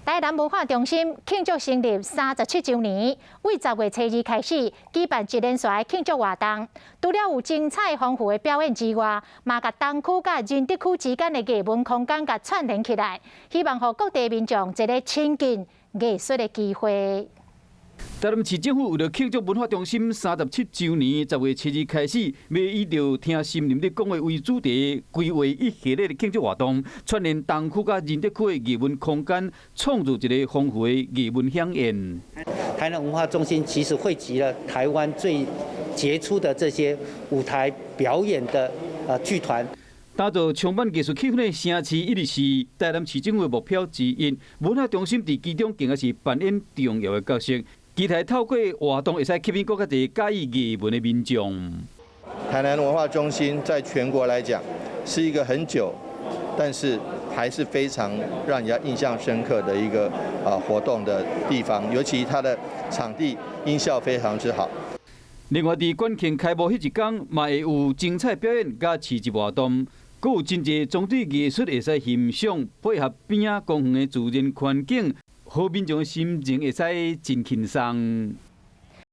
台南文化中心慶祝成立37週年，對10月初2開始舉辦一連串慶祝活動。除了有精彩豐富的表演之外，嘛共東區佮仁德區之間的藝文空間共串聯起來，希望予各地民眾一個親近藝術的機會。台南市政府為著慶祝文化中心三十七週年，10月7日開始，欲以著聽心靈咧講話為主題，規劃一系列的慶祝活動，串聯東區佮仁德區的藝文空間，創造一個豐富的藝文饗宴。台南文化中心其實匯集了台灣最傑出的這些舞台表演的劇團。打造充滿藝術氣氛的城市，一直是台南市政府的目標之一。文化中心佇其中更加是扮演重要的角色。期待透過活動，會使吸引閣較濟佮意藝文的民眾。台南文化中心在全國來講是一個很久，但是還是非常讓人家印象深刻的一個活動的地方，尤其它的場地音效非常之好。另外，佇館慶開幕彼一工，嘛會有精彩表演佮市集活動，閣有真濟裝置藝術會使欣賞，配合邊仔公園的自然環境，予民眾的心情會使真輕鬆。